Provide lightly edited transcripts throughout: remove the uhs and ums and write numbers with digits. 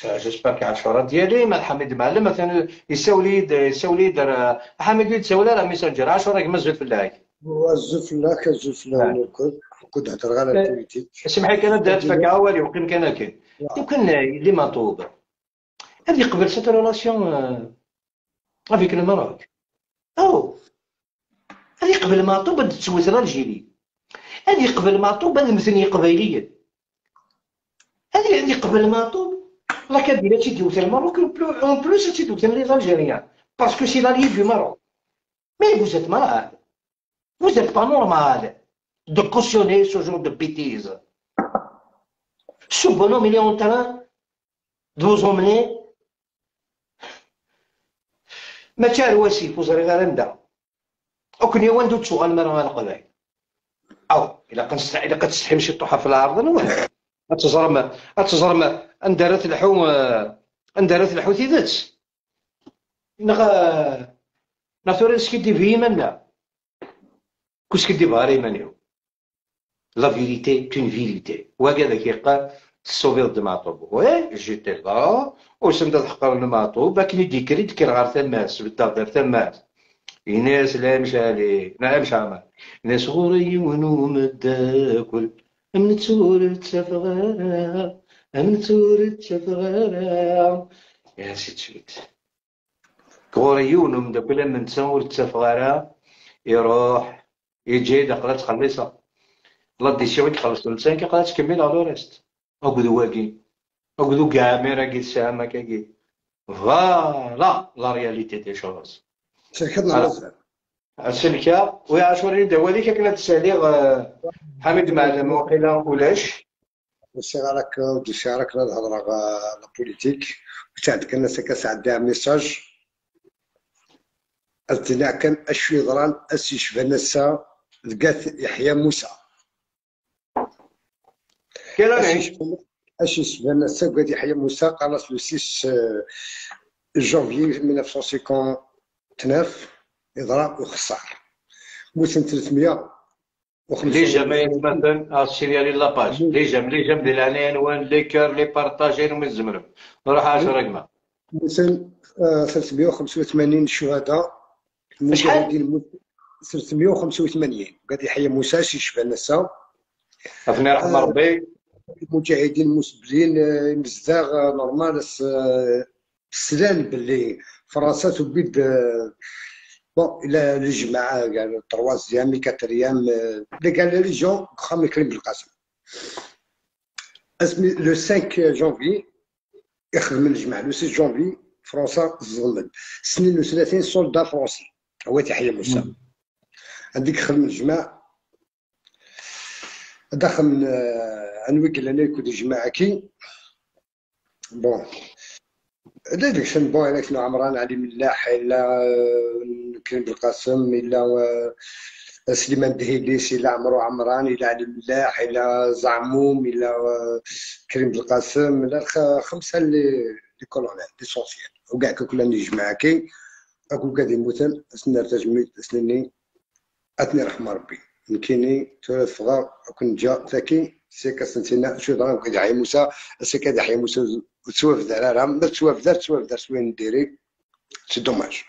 J'espère كعشرة ديالي مع حميد معلم مثلا يساولي دار حميد يتساولي راه ميسنجر عاشور كما زول فلاك. هو زول فلاك زول فلاك الكل كنت هضر غير على ال politique. سمح لي كان دارت فك اولي وقيم كان كاين يمكن اللي مطلوب هذه قبل cette relation avec le Maroc. او هذه قبل معطوب تسويت l'Algérie، هذه قبل معطوب هذا مثني قبيليا، هذه قبل معطوب la Kabylie تيدوت ال Maroc en plus تيدوت les Algériens parce que c'est l'allié du Maroc. Mais vous êtes malade, vous êtes pas normal de cautionner ce genre de bêtises. Ce bonhomme, il est en train de vous emmener. ما تشار وسيف وزري غير ندا وكن يوان دو تشغل مرة القبائل او الا كتستحي مشي طوحه في العرض نوال اتزرم اندرت الحو اندرت الحو تيدت نغ ناثوري سكيدي في منا كوسكيدي باري مانيو la vérité est une vérité. وهكذا كيقال السوفيت دو معطوب oui j'étais là وسمت تحقر المعطوب لكن ديكري دكر غير تماس بالتقدير تماس الناس لا مش علي لا مش عمل ناس غوري ونوم الداكل من تور تفغرا من تور تفغرا يا سي تشويت غوري ونوم داكل من تور تفغرا يروح يجي دقلات خليصه لا ديسيون يخلص لسان كيقدر تكمل على ريست اقدو واكي اقدو كاع ميرا كي ساما كاكي فوالا لا رياليتي دي شوز. سلكتنا السلكه ويا عاشوري دوالي كنا تسالي حميد معلم وقيلا ولاش وسي راك ودي راك الهضره la politique وتاع الناس كسعد message التنا كان اشوي ضران اسي شفنا لقات يحيى موسى اش شفنا قد يحيى موسى قالت le 6 جانفي 1959 اضراب وخسار موسم 300 les j'aime مثلا السيريالي la page les j'aime les j'aime ديال العنوان les cœurs les partages ومن الزمرم نروح 10 رقمه موسم 385 شهداء المجاهدين 385 قد يحيى موسى شي نسا افني رحم ربي المجاهدين المسبلين مزداغ normal سلان باللي فرنسا تبيد bon الى الجماعه قال troisième quatrième لي قال légion خامي كريم بالقاسم اسمي le 5 جانفي يخدم الجماعه le 6 جانفي فرنسا ظلمت 32 soldats français هو تحيه موسى هذيك خدم الجماعه دخل انويك لنا يكون الجماعه كي bon هذاك شن bon هذاك شنو عمران علي ملاح الا كريم بالقاسم الا سليمان دهيليس الا عمرو عمران الا علي ملاح الا زعموم الا كريم بالقاسم الا خمسه les colonels l'essentiel وكاع كل جماعه كي اكو كادي يموتن سنة سنيني اتني رحمه ربي نكيني ثلاث فغا كون جا تاكي سي كاسنتينا شو ضرب كدعي موسى سي كدعي موسى تسوى في دار ما تسوى في دار تسوى في دار سوين ديري c'est dommage.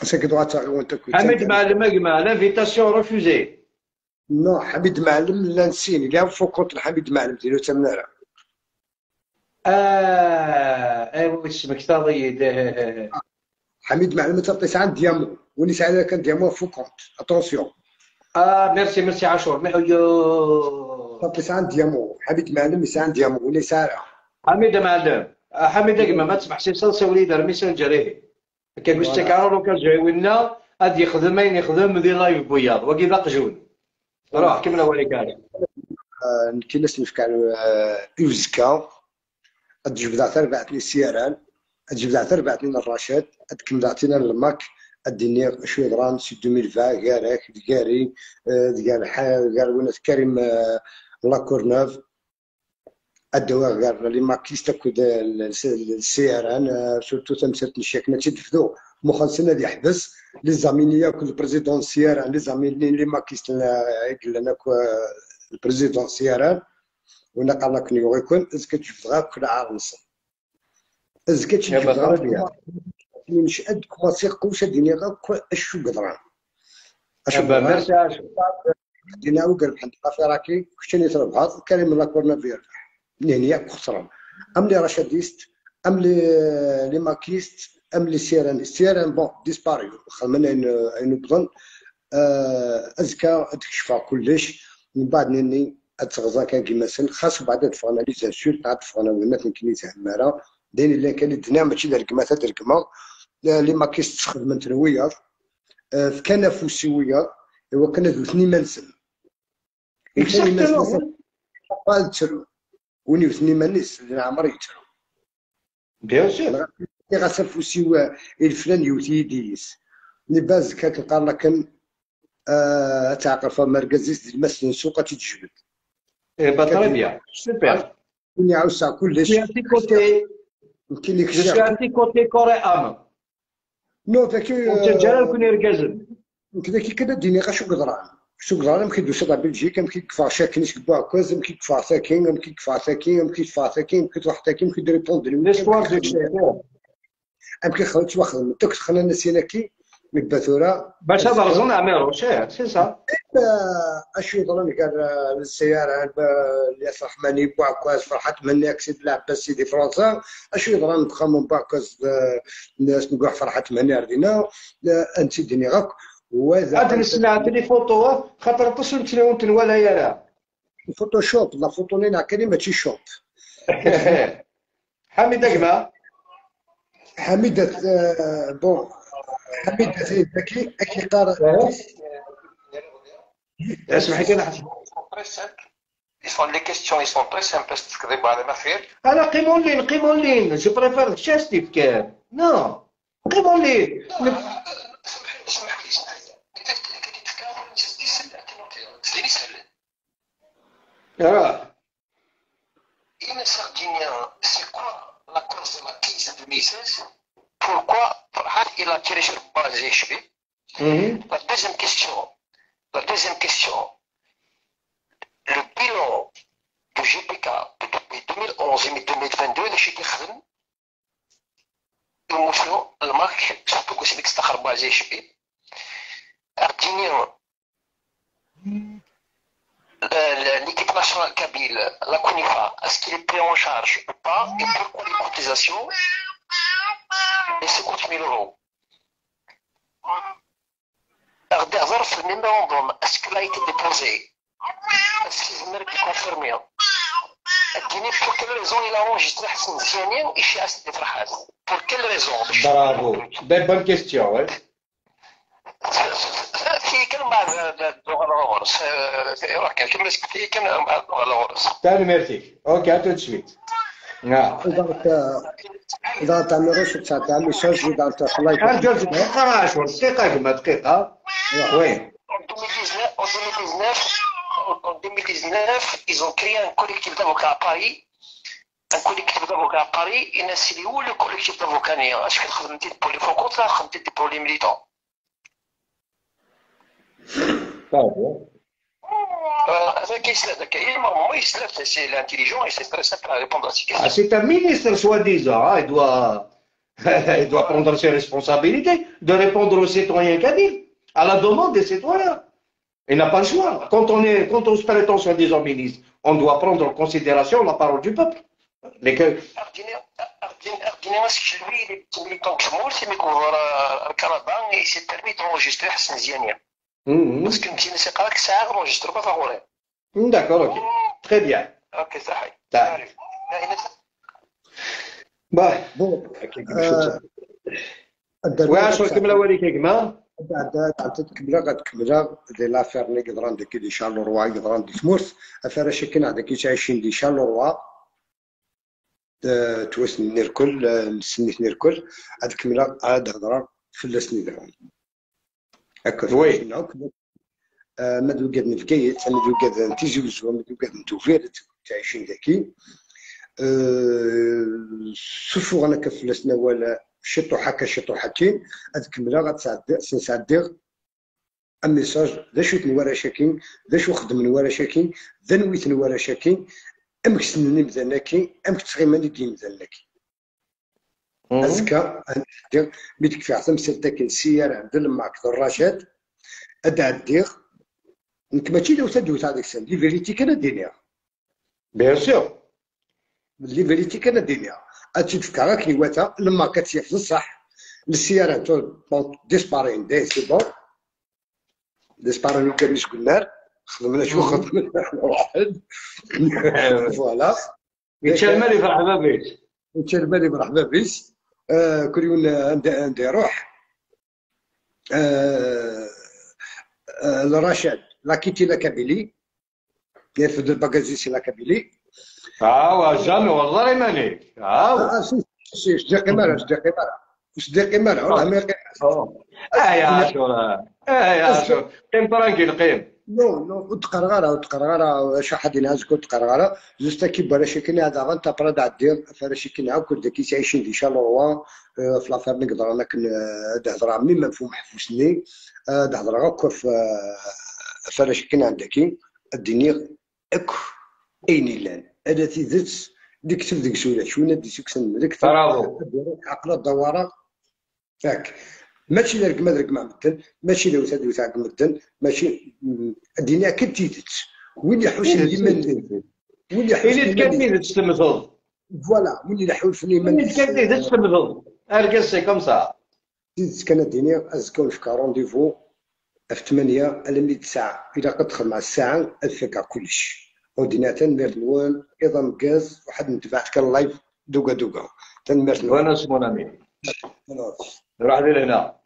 سي كدوا تاع حميد معلم كما l'invitation refusée. non حميد معلم لا نسيني لا faux compte حميد معلم ديالو تمنارا. ايوا اسمك تاضي حميد معلم تعطي عند diamant وني ساعه كان diamant faux compte attention. merci merci عاشور يو تعطي عند diamant حميد معلم يسعى diamant وني ساعه حميد معلم حميد كما ما تسمحش سي وليد راه ميسنجر كان باش تكرر وكان جايونا غادي يخدم يخدم دي لايف بياض وكي قجون روح كمل اولي كاري كي ناس نفكر يوزكا تجبد عثر بعث لي سيران تجبد عثر بعث لنا الرشاد تكمل عطينا الماك الدنيا شويه غرام سي 2020 كارك دكاري دكار كار وناس كريم لاكورنوف الدواء كار لي ماكيست كود السيران سورتو تمسات الشيك ما تدفدو مخلصنا اللي يحبس les amis ياك ال président CRN les amis les makistes قلنا ال président CRN ولا قال لك نيو يكون est-ce que تشوف غير كل عارنس est-ce que تشوف غير مش قد commencer قوش ديني غير اشو قدران اشو ميرسي عاشور دينا وقرب حد راكي كشتني تربح كريم لا كورنا في نهنيا خسران ام les rachadistes ام les makistes ام les CRN CRN bon disparu خدمنا ان بظن ازكى تكشفها كلش من بعد نني اتغزا كان كيما سن خاص بعد تفغنا les insultes عاد تفغنا وين كنيت هماره دين اللي كان الدنيا ماشي دار كما تدير كما les makistes خدمت وياض كان فوسي وياض هو كان ذو اثنين منسن اثنين منسن قال ترو وني اثنين منس اللي عمر يترو bien sûr غاسل فوسي الفلان يوتي ديس ني باز كتلقى لكن تعقل فمركزيس المسن سوق تتجبد eh ben très bien super وني عاوسع كلش côté كاين اللي je suis à tes côtés corps et âme non ذاكي وتجرى كون يركزن كذا كي كذا ديني غا شو قدران شو قدران مكي دوش تاع بلجيكا مكي كفا شاكنيش بوعكوز مكي كفا ساكين مكي كفا ساكين مكي كفا ساكين مكي تروح تاكين مكي دير بوند l'histoire de مكي خرجت واخد من توك خلينا نسينا كي من باثوره باش هذا رزون عميرو c'est ça اشو يضرني قال السيارة الياس الرحماني بوعكاز فرحات مني سيد العباس سيدي فرنسا اشو يضرن بخمم بوعكاز الناس نقول فرحات مني اردينا انت ديني غاك وهذا هاد نسمع les photos خاطر تصل تنون ولا يا فوتوشوب la photo لينا كلمة ماشي شوب حميده كما حميده bon حميده ذكي اكي قار اسمح لي انا Ils sont les questions, ils sont très simples. تكذب على ما خير. انا قيمون لين قيمون لين je préfère شاستي بكام non قيمون لين اسمح لي اسمح لي راه إن Sardinien, c'est quoi la cause de la crise de 2016? Pourquoi Farhat il a tiré sur base HB? La deuxième question, la deuxième question, le bilan du GPK depuis 2011 et 2022, le Chiki Khadim, le marque, surtout que c'est l'extérieur base HB, Sardinien, l'équipe nationale kabyle, la CONIFA, est-ce qu'il est pris en charge ou pas? Et pourquoi les cotisations? Les 50 000 euros. Alors, le mémorandum, est-ce qu'il a été déposé? Est-ce qu'il mérite de confirmer? Pour quelle raison il a enregistré Hassan Ziani et chez Asdi Farhat? Pour quelle raison? Bravo, bonne question, ouais. في كلمة الغرس في كلمة الغرس. تاني merci. OK tout de suite. نعم. إذا تعمل تاع message إذا تخلي. أرجو دقيقة عاشور دقيقة كما دقيقة. oui. En 2019, ils ont créé un collectif d'avocats à Paris. Un collectif d'avocats à Paris. Et c'est où le collectif d'avocats? Est-ce que pour les faux contrats, pour les militants? C'est l'intelligent et c'est très simple à répondre à ces questions. Ah, c'est un ministre soi-disant, hein, il doit prendre ses responsabilités de répondre aux citoyens kabyles, à la demande des citoyens. Il n'a pas le choix. Quand on se prétend soi-disant ministre, on doit prendre en considération la parole du peuple. Il s'est permis d'enregistrer Hassan Ziani. Parce que je ne sais pas que ça enregistre pas favorable. D'accord, ok. Très bien. Ok, ça y est. Bah, bon. واش كمله وليك كما بعد تكمله غتكمله ديال l'affaire اللي قدران ديك دي شارلوروا قدران دي تمورس affaire شكون هذاك كي دي شارلوروا توسن الكل نسنيت الكل هاد كمله عاد هضره فلسني لهم هكا oui ما دوكاد نفكايت ما دوكاد نتيزوزو ما دوكاد نتوفير تعيشين ذاكي سوفو انا كفلسنا ولا شطو حكا شطو حكين هاد كملا غتسعدي un message ذا شو تنوارا شاكين ذا شو خدم نوارا شاكين ذا نويت نوارا شاكين امك سنني مذناكي امك تغيماني دي مذناكي ازكى ندير مي تكفي عثم سلتاكين سيارة عند الماك الرشاد ادعديغ نك ماشي لو تدوت هذيك السنة les vérités كان دينيا bien sûr les vérités كان دينيا اتي تفكر راك نواتا لما كتسيف الصح السيارة تو ديسبارين دي c'est bon ديسبارين لو كان قلنا خدمنا شو خدمنا واحد voilà. يتشال مالي فرح بابيس يتشال مالي مرحبا بيس. كل يوم عندي روح الرشاد l'a quitté la Kabylie يرفد ال bagage c'est la Kabylie. اه jamais والله ماني اه si si صديقي مالا صديقي مالا صديقي مالا والله ما يقيم. اه يا عاشور اه يا عاشور قيم tranquille قيم. non non تقرغرا تقرغرا شي حد ينهزك تقرغرا juste كي بلا شي كاين هذا غنت براد عدير فراش كاين عاود كل داك عايشين دي شالوروا في l'affaire نقدر انا كن هضره mais مفهوم حفوسني هضره غير في فراش كاين عندك الدنيا اك اين لان هذا تيزت ديك كتب ديك سوله شو دي سكسن ملك برافو عقل الدواره ياك ماشي لا رقم رقم مدن ماشي لو تدو تاع مدن ماشي الدنيا كنت وين يحوس اليمن وين يحوس اللي تكمل تستمثل voilà وين يحوس اليمن اللي تكمل تستمثل اركز c'est comme ça. زيد كان الدنيا ازكون في rendez-vous في 8 الى 9 الى قد مع الساعة الفكا كلش ودينا تنمير نوان ايضا غاز واحد نتبعت كان live دوكا دوكا تنمير نوان buonasera mon ami نروح لهنا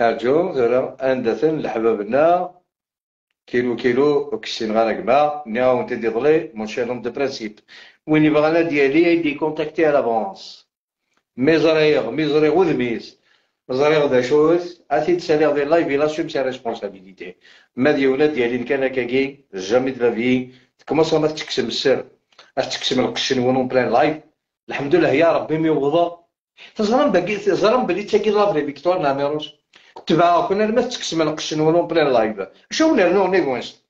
ارجو زرا اندثن لحبابنا كيلو كيلو كشين غانا كما نيا وانت ديضلي mon cher homme de principe وين يبغى ديالي دي contacter à l'avance ميزريغ ميزريغ وذميس مزريغ دا شوز اتي تساليغ دي live il assume ses responsabilités ما ديونا ديالي كان كاكي jamais de la vie تكمص ما تكسم السر تكسم القشن ونون plein live الحمد لله يا ربي مي وضا تزرم باقي تزرم بلي تاكي la vraie victoire ناميروس تبع كنا ما تكسم القشن ونون plein live شو نو نيغوانس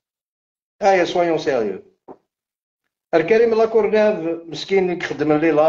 هيا soyons sérieux الكريم لاكورناف مسكين يخدم les lives.